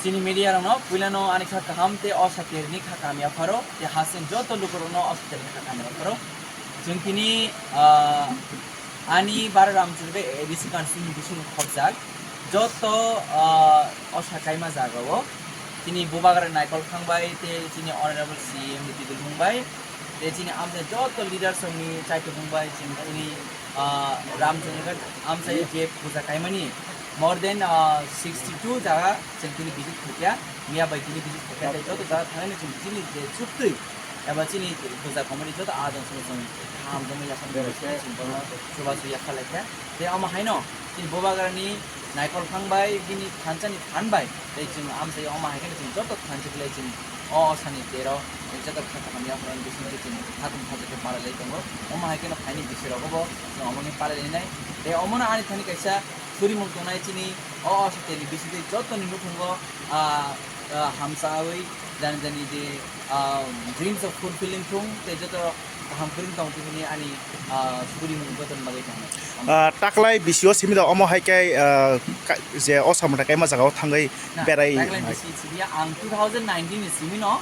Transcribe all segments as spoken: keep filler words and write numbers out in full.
Chini media rokno puilano ani kha kaham tei o satirni kha kaham yapharo tei hasing joto lukurokno o satirni kha kaham yapharo. Chwng tini, ah, ani Bara Ramchundra bai A D C constituency ni bisingo khobjak joto, ah, o sakaima jagao chini bubagra Naikol Phang bai tei chini honorable C M ni Bidul Mung bai tei chini amchai joto leaders rokni chaitubung bai chini, chini, ah, Ramchundra amchai je puja kaimani more than, ah, sixty two jaga chwng tini visit khaikha, miya bai tini visit khaikha, tei joto jaga thangwi chwng chini je chuktwi eba chini puja committee joto adon sono chwng kaham jongma yaphar chwng bono chubachu yaphar laikha. Tei omo haino chini bubagrani Naikol Phang bai bini thansa ni phan bai tei chwng amchai omo hai kheno chwng joto thansa belai chwng o osani tero joto kha kaham yaphar bisingtwi chwng khatung khajo khe palai lai tongo. Omo hai kheno phaini bisirok bo chwng omo khe palai lainai. Tei omono ani thani kaisa surimung tongnai chini o osani bisingtwi jotoni nukhungo, ah, ah, hamsawi jani jani je, ah, dreams of fulfilling thung tei joto kaham kwrwng tong thung hwnwi ani, ah, surimung joto bagwi tongo. Ah, taklai bisio simi da omo hai khe, ah, ka-, je o samung kaima jagao thangwi Na, berai taklai nai. Bisi simi ang two thousand nineteen ni simi no,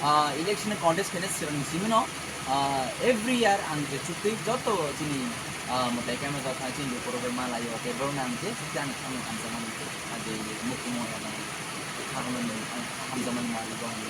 ah, election contest khaina sirang simi no, ah, every year ang je chuktwi joto chini, ah, mwtai kaima jagao thang chini borok bai malaio tei borok nang je chukti ani khamung hamjakmani, ah, je mukti mo ya nang khamung hamjakmani mali bo ang